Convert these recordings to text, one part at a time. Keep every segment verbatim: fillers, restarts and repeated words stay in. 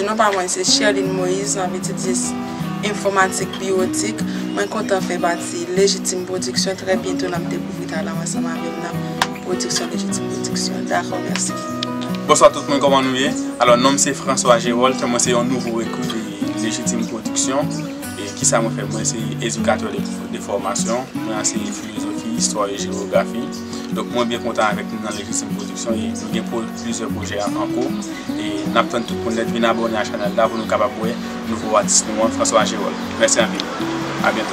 Non pa mwen se Sherline Moïse, m ap etidye s- enfòmatik biwotik. Mwen kontan fè pati Lejitim Pwodiksyon. Trè byento n ap dekouvri talan ansanm avè m nan pwodiksyon Lejitim Pwodiksyon. Dakò, mèsi. Bonswa tout moun, kòman nou ye? Alò, non m se François Gérold, mwen se yon nouvo rekri de Lejitim Pwodiksyon. E kisa mwen fè? Mwen se edikatè de, de fòmasyon, mwen anseye filozofi, istwa e jewografi. Donk, mwen byen kontan avèk nou nan Lejitim Pwodiksyon e nou gen pwo- plizyè pwojè an, an kou. E n ap tann tout moun nèt vin abòne a chanèl la pou nou kapab wè nouvo atis nou an, François Gérold. Mèsi anpil. A byento.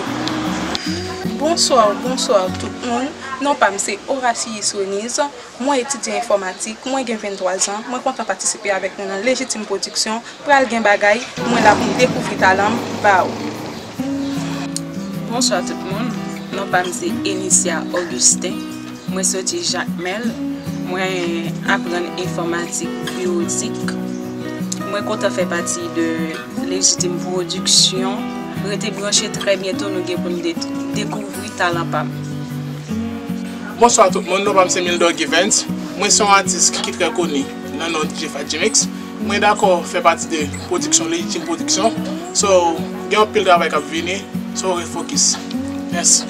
Bonswa, bonswa tout moun. Non pa m se Horacie Sonise. Mwen etidye enfòmatik, mwen gen venntwa zan, mwen kontan patisipe avèk nou nan Lejitim Pwodiksyon. Pral gen bagay, mwen la pou m dekouvri talan m ba ou. Bonswa tout moun, non pa m se Enicia Augustin, mwen soti Jakmèl, mwen aprann enfòmatik biwotik. Mwen kontan fè pati de Lejitim Pwodiksyon. Rete branche, trè byento nou gen pou n de- dekouvri talan pa m. Bonswa tout moun, non pa m se Mildor Givens. Mwen se yon atis ki trè koni nan non DJ Fadjimix. Mwen dakò fè pati de pwodiksyon Lejitim Pwodiksyon. So, gen anpil travay k ap vini. So, ret fokis. Mèsi.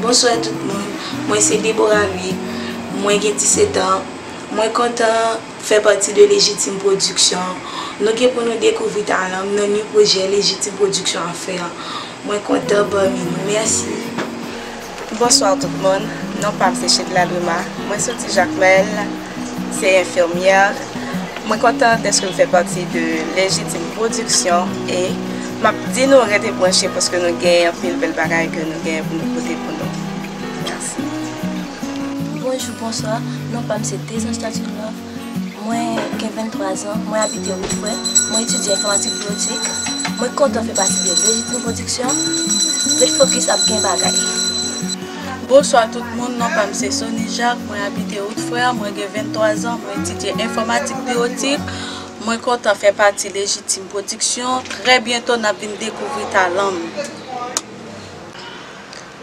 Bonswa tout moun, mwen se Deborah Louis, mwen gen disèt an, mwen kontan fè pati de Lejitim Pwodiksyon. Nou gen pou nou dekouvri talan m nan ni pwojè Lejitim Pwodiksyon ap fè an. Mwen kontan pami nou. Mèsi. Bonswa tout moun, non pa m se Shedla Lwema, mwen soti Jakmèl, se enfimyè. Mwen kontan dèske m fè pati de Lejitim Pwodiksyon e m ap di nou rete branche paske nou gen anpil bèl bagay ke nou gen pou nou pote pou nou. Mèsi. Bonjou, bonswa, non pa m se Dezanj Tatilove, mwen gen venntwa zan, mwen abite Wout Frè, mwen etidye enfòmatik biwotik, mwen kontan fè pati de Lejitim Pwodiksyon, ret fokis ap gen bagay. Bonswa tout moun, non pa m se Sony Jacques, mwen abite Wout Frè, mwen gen venntwa zan, mwen etidye enfòmatik biwotik, mwen kontan fè pati Lejitim Pwodiksyon, trè byento n ap vin dekouvri talan m.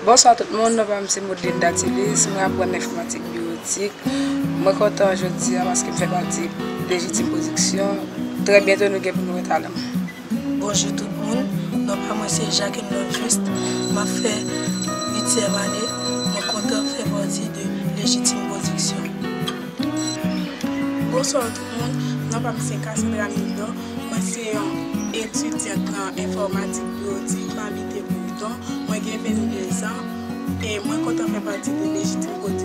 Bonswa tout moun, non pa m se Maudeline Datilis, mwen aprann enfòmatik biwotik. Mwen kontan jodi a paske m fè pati Lejitim Pwodiksyon. Trè byento nou gen pou nou wè talan m. Bonjou tout moun, non pa mwen se Jacqueline Love Juste, m ap fè uityèm ane, mwen kontan fè pati de Lejitim Pwodiksyon. Bonswa tout moun, non pa m se Cassandra Mildor, mwen se yon etidyant nan enfòmatik biwotik, m abite Bourdon, mwen gen venndezan e mwen kontan fè pati de Lejitim Pwodiksyon.